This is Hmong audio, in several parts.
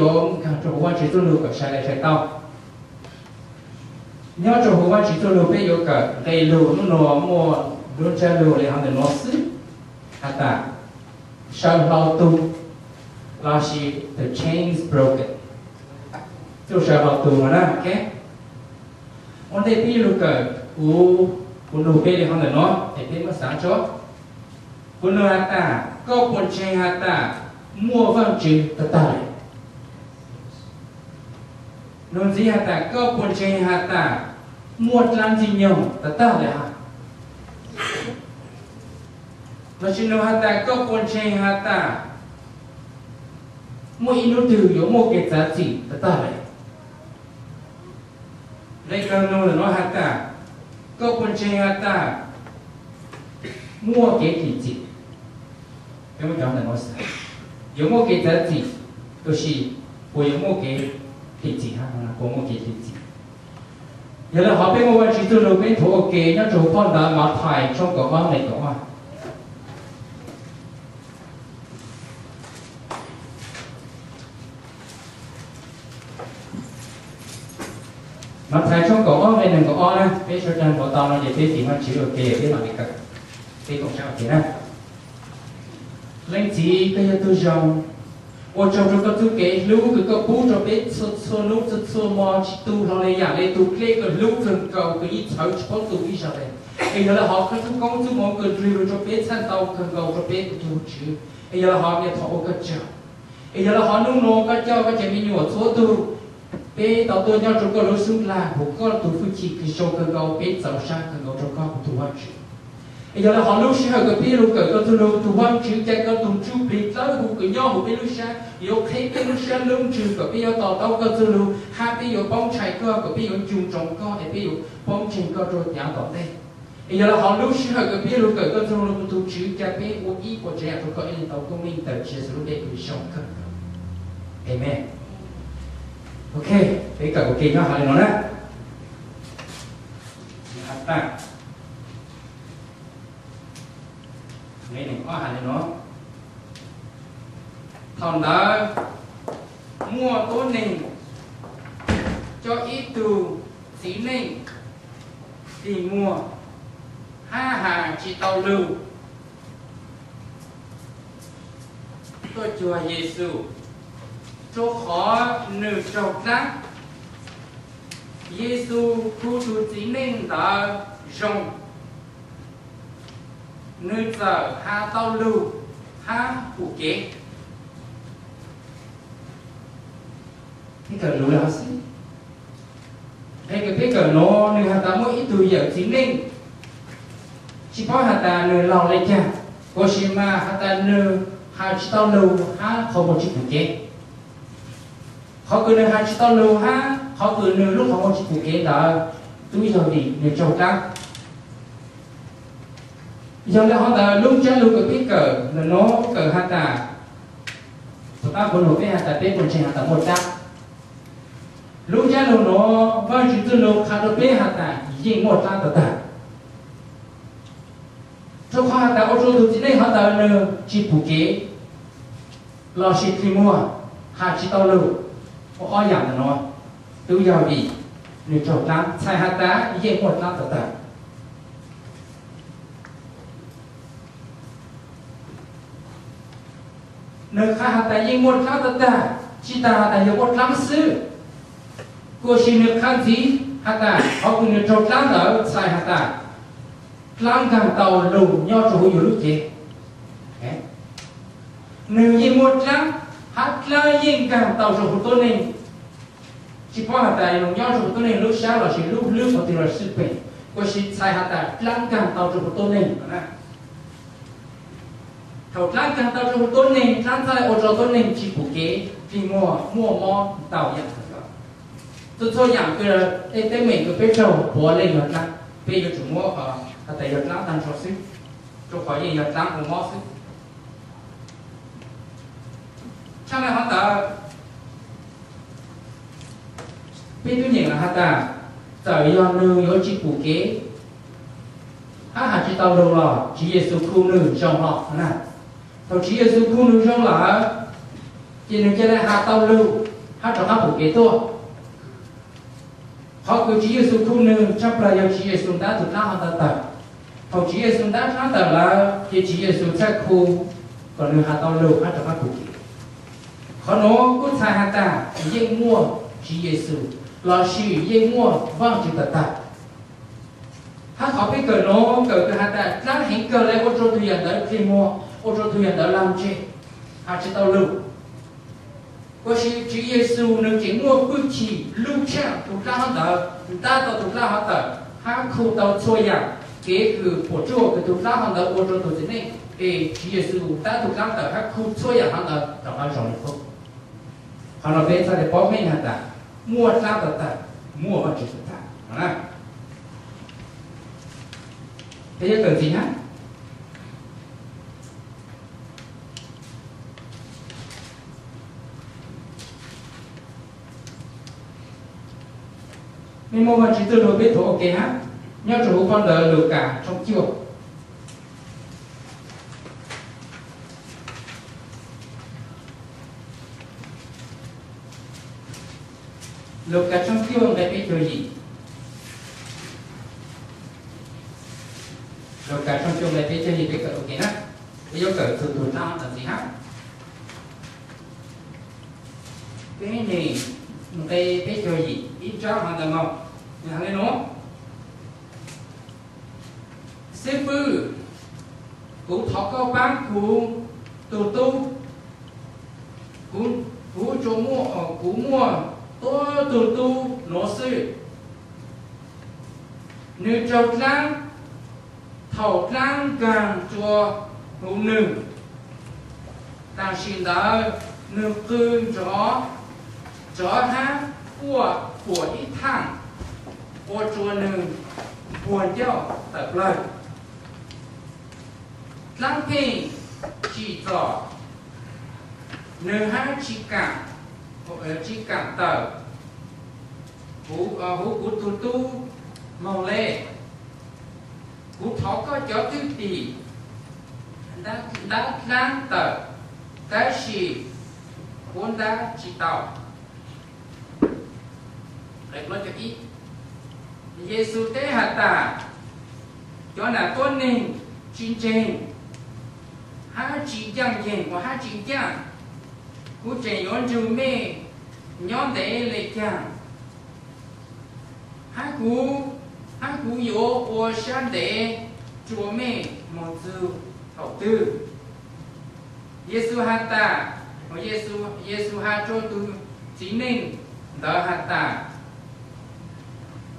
yuav nkag rau hauv Vajtswv txuj lug kom sai li sai tau. Nyob rau hauv Vajtswv txuj lug peb yuav kawm nqe lug hnub no muaj lub ntsiab lug li hov ntawm no xwb, has tas saw hlau tu, lossis the chains broken. Txuj saw hlau tu no na, ok. Ua ntej peb lug kawm, kuv, kuv nug peb li hov ntawm no es peb muab xav tso. Kuv nug has tas koj puas ntseeg has tas muaj Vajtswv tag tag li? Nug ntxiv has tas koj puas ntseeg has tas muaj dlaab ntxwg nyoog tag tag li hab? Lossis nug has tas koj puas ntseeg has tas muaj ib hnub twg yuav muaj kev txav txim tag tag li? Nqe kawg nug ntawm no has tas koj puas ntseeg has tas muaj kev thim txim? Yuav muaj kev txav txim, tab sis puas yuav muaj kev thim txim hab? Puas muaj kev thim txim? Yog le hov peb muaj Vajtswv txuj lug peb nthuav ua ke nyob rau phau ntawv Mathais tshooj kaum ob nqe kaum ob. Mathais tshooj kaum ob nqe nees nkaum ob na, peb sawv daws npaum tau no ces peb sim Vajtswv ua ke peb mam li kawm, peb koom sab ua ke na. Leej Txiv, koj yog tug zoo, ua tsaug rau koj txuj kev hlub kws koj pub rau peb txhua txhua hnub txhua txhua mo tsis tu hlo li yam li tug dlej kws hlub kawg nkaus kws yeej txhawv tsis paub tu ib zaug li. Es yog le hov koj txuj koob txuj hmoov kws nrug lug rau peb txhaj ntau kawg nkaus rau peb kuv tug Vajtswv. Es yog le hov niaj thov ua koj tsaug. Es yog le hov hnub no koj coj koj cov me nyuam txhua tug, peb tau tuaj nyob rau koj lub xub lag huv koj tug hwj chim kws zoo kawg nkaus, peb txaus sab kawg nkaus rau koj kuv tug Vajtswv. Es yog le hov lub sij hawm kws peb lug kawm koj txuj lug, tug Vajtswv, ca koj tug Ntsuj Plig dawb huv kws nyob huv peb lub sab yuav qheb peb lub sab lub ntsws kom peb yuav to taub koj txuj lug hab peb yuav paub ntshai koj, kom peb yuav ncu ntsoov koj es peb yuav paub ntseeg koj rau yav tom ntej. Es yog le hov lub sij hawm kws peb lug kawm koj txuj lug, kuv tug Tswv, ca peb ua ib puas tsav yam rau koj ib leeg tau koob meej ntawm Tswv Yexus lub npe kws zoo kawg. Amees. Ok, peb kawm ua ke nyob has li no na. Thaum ntawd muaj tuab neeg coj ib tug txiv neej dig muag hab has tsis tau lug tuaj cuag Yexus, rua qhov nwg raug dlaab. Yexus khu tug txiv neej ntawd zoo, nwg txawm has tau lug hab pum kev. Peb kawm lug le hov xwb. Nqe kws peb kawm nuav nwg has tas muaj ib tug yawm txiv neej, tsis paub has tas nwg laug le caag, tab sis mas has tas nwg has tsis tau lug hab qhov muag tsis pum kev. Qhov kws nwg has tsis tau lug hab qhov kws nwg lub qhov muag tsis pum kev ntawd tub yog vim nwg raug dlaab. Yog le hov ntawd lub ntsiab lug kws peb kawm ntawm nuav kawm has tas, tom qab kuv nug peb has tas peb puas ntseeg has tas muaj dlaab. Lub ntsiab lug nuav Vaajtswv txuj lug qha rua peb has tas yeej muaj dlaab tag tag. Rua qhov has tas ua rua tug txiv neej hov ntawd nwg tsis pum kev lossis dig muag, has tsis tau lug, ua ob yaam ntawm nuav, tub yog vim nwg raug dlaab, txhais has tas yeej muaj dlaab tag tag. Nwg qha has tas yeej muaj dlaab tag tag, tsis tas has tas yog muaj dlaab xwb, kuj sis nwg qha ntxiv has tas qhov kws nwg raug dlaab ntawd txhais has tas dlaab nkaag tau lug nyob rua huv yug lub cev. Nwg yeej muaj dlaab, hab dlaab yeej nkaag tau rua huv tuab neeg. Tsis paub has tas lug nyob rua huv tuab neeg lub sab lossis lub hlwb qhov twg los xwb pem, kuj sis txhais has tas dlaab nkaag tau rua huv tuab neeg. Thaum dlaab nkaag tau rua huv tuab neeg, dlaab txhaj le ua rua tuab neeg tsis pum kev, dig muag, muaj mob ntau yaam. Txhua txhua yaam kws tej teeb meem kws peb raug puav leej yog dlaab, peb yuav tsum muab has tas yog dlaab taag nrho xwb, rua qhov yeej yog dlaab ua mob xwb. Tshaj le hov ntawd, peb tub nyeem has tas, txawm yog nwg yuav tsis pum kev, hab has tsis tau lug los Tswv Yexus khu nwg zoo hlo na. Thaum Tswv Yexus khu nwg zoo lawm, ces nwg ca le has tau lug, hab rov qab pum kev tuaj. Qhov kws Tswv Yexus khu nwg tshaj plawg yog Tswv Yexus ntab tug dlaab hov ntawd tawm. Thaum Tswv Yexus ntab dlaab tawm lawm ces Tswv Yexus txhaj khu kom nwg has tau lug hab rov qab pum kev. Qhov nuav kuj txhais has tas yeej muaj Tswv Yexus lossis yeej muaj Vaajtswv tawm tag. Hab qhov peb kawm nuav kawm kws has tas dlaab heev kawg le ua rua tug yaam ntawd plig muag, ua rua tug yaam ntawd lug tseg, has tsi tau lug. Tab sis Tswv Yexus nwg tseem muaj hwj chim lub tshaaj tug dlaab hov ntawd, ntab tau tug dlaab hov tawm hab khu tau txhua yaam kev kws puam tsuaj kws tug dlaab hov ntawd ua rua tug txiv neej, es Tswv Yexus ntab tug dlaab tawm hab khu txhua yaam hov ntawd rov qab zoo le tub. Qhov nuav peb txhaj le paub meej has tas muaj dlaab tawm tag, muaj Vaajtswv tawm tag no na. Peb yuav kawm ntxiv hab. Mej muaj Vaajtswv txuj lug peb thuam ua ke hab, nyob rua huv phau ntawv Lukas tshooj cuaj. Lukas tshooj cuaj nqe peb caug yim. Lukas tshooj cuaj nqe peb caug yim peb kawm ua ke na. Peb yuav kawm txug tug dlaab ntawd ntxiv hab. Peb neeg nqe peb caug yim ib nraab hov ntawd no, nws has le nuav: Xib fwb, kuv thov koj paab kuv tug tub. Kuv, kuv tsuas muaj, kuv muaj tuab tug tub nuav xwb. Nwg raug dlaab, thaum dlaab nkaag rua huv nwg, tam sim ntawd nwg qw nrov, nrov hab quaj fuam ib thaaj, ua rua nwg npuag ncauj tawm plawg. Dlaab pheej tsim txom nwg hab tsi kaam, tsi kaam tawm huv kuv tug tub moog le. Kuv thov koj cov thwj tim ntab dlaab tawm, tab sis puab ntab tsi tau. Yexus teb has tas, cov nam tuab neeg tsi ntseeg hab tsi ncaaj nceeg uas hab tsi ncaaj, kuv tseem yuav nrug mej nyob ntev le caag? Hab kuv, hab kuv yuav ua sab ntev rua mej moog txug thaum twg? Yexus has tas, Yexus has rua tug txiv neej ntawd has tas,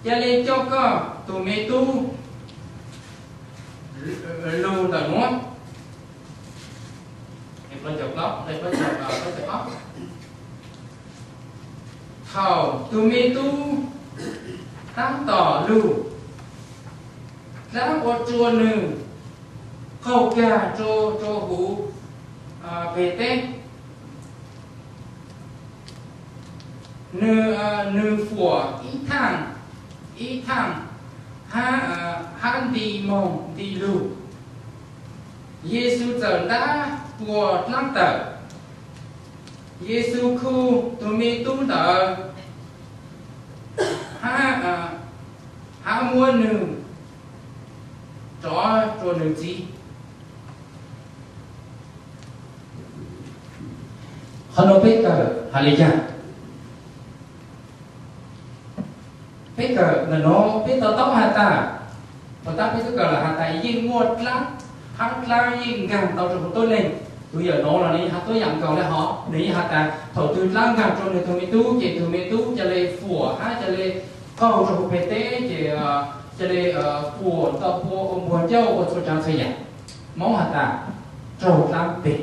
ca le coj koj tug me tub lug ntawm nuav. Thaum tug me tub taab tom lug, dlaab ua rua nwg qaug kag rua huv peg teb. Nwg, nwg fuam ib thaaj ib thaaj hab, hab nti moog nti lug. Yexus txawm ntab puas dlaab tawm. Yexus khu tug me tub ntawd hab, hab muab nwg rov rua nwg txiv. Qhov nuav peb kawm has le caag? Peb kawm ntawm nuav peb to taub has tas, puas tab peb tub kawm lawm has tas yeej muaj dlaab, hab dlaab yeej nkaag tau rua huv tuab neeg. Tug yawm nuav los nwg yeej has tuab yaam nkaus le hov, nwg yeej has tas thaum twg dlaab nkaag rua nwg tug me tub ces tug me tub ca le fuam hab ca le qaug rua huv peg teb ces ca le fuam tau pua ua npuag ncauj ua txhua tsaav txhua yaam. Moob has tas raug dlaab peg,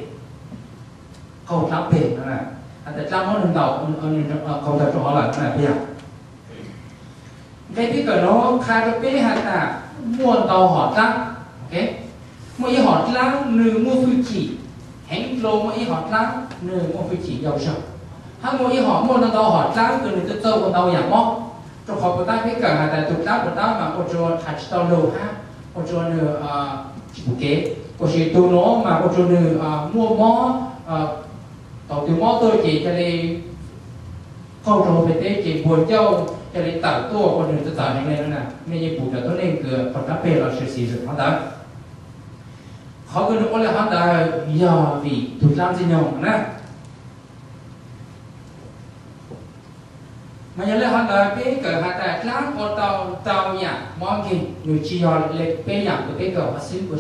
qaug dlaab peg, has tas dlaab muab nwg ntaus, qaug ntawd rua hov lawm no peb yog. Nqe peb kawm nuav qha rua peb has tas muaj ntau hom dlaab. Muaj ib hom dlaab nwg muaj hwj chim heev dlua, muaj ib hom dlaab nwg muaj hwj chim yau zog, hab muaj ib hom muaj ntau ntau hom dlaab kws nwg txawj txawj ua ntau yaam mob. Rua qhov puas tab peb kawm has tas tug dlaab puas tab mas ua rua has tsi tau lug hab ua rua nwg tsi pum kev, ua si tug nuav mas ua rua nwg muaj mob, thaum twg mob tuaj ces ca le qaug rau hauv pem teb ces npua ncauj cia li tawm tuaj ua nws txawv txawv heev li no na. Nej yeej pum cov tuab neeg kws qhov rab peg los sis xim zwm qhov ntawd. Qhov kws nws ua li hov ntawd yog vim tug dlaab Ntxwg Nyoog na. Mas yog li hov ntawd peb kawm has tas dlaab ua tau ntau yaam mob nkeeg, nws tsi yog le peb yaam kws peb kawm hov xwb ua